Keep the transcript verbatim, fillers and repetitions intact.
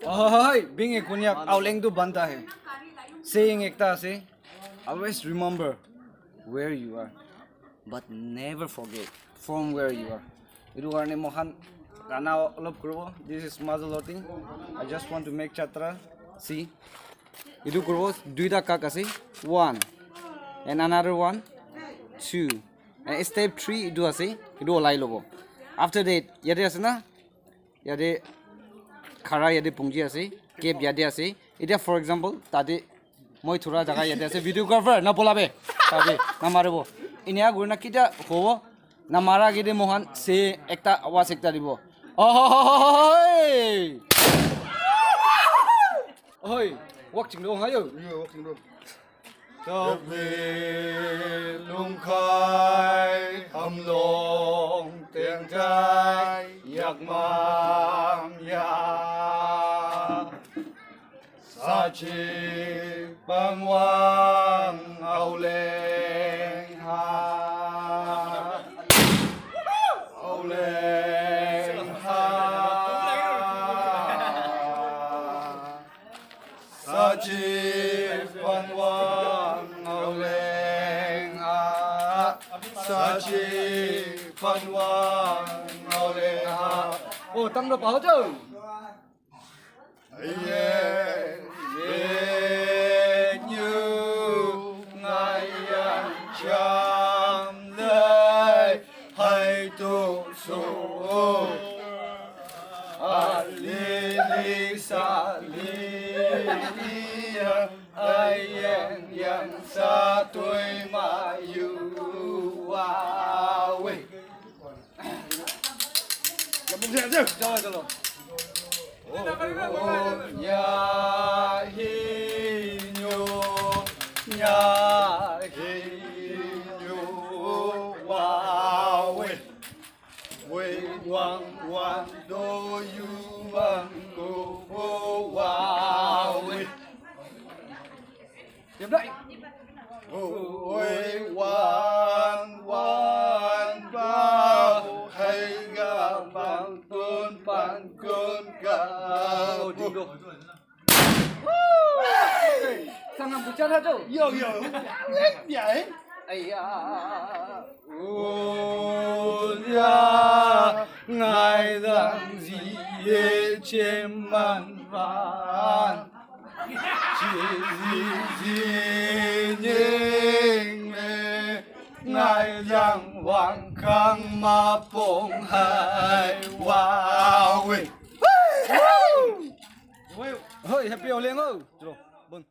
Oi, bingi Konyak auleng tu banta hai. Saying ekta ase, always remember where you are, but never forget from where you are. Etu karne moikhan gana olop kuribo. This is Mazu Loting. I just want to make chatra. See, etu kuribo, duita kak ase. One, and another one, two. And step three etu ase, etu olai lobo. After that, yate ase na, yate khara yate pungji ase, cap yate ase. Etia for example, tate moi thura jaga yate ase, videographer na bola be, tate na maribo. Inia gurina kita hobo, na mara kite mohan se ekta awaz ekta dibo. Oi! Oi, walk ching dong hayo. Yo, walk ching dong. Jab le lungkai hamlong tengtai yak mam ya. Sachi bangwang auleng ha. Auleng ha. Sachi panwang auleng a. Sachi panwang auleng a. Oh, tang lo pao jo. Ye, ye, nyu, ngai yang cham lei, hai tu so. Alili saliya, ayeng yang satui mayu awe. Jalo, jalo. Nya hinyo, nya hinyo, wawe. Wei wang wan do yu wang go wo wa wei. Diam dah. Wei wan wan ba hai ga bang tun pan kun ga. Oh, ding dong. Sangat bicara tu. Yo, yo. Ya, eh. Aya. Uya ngai dang zi ye chen man ran. Chi zi zi nying me ngai yang wang kang ma pong hai wa wei. Hoi, happy oleng o. Chalo, bon.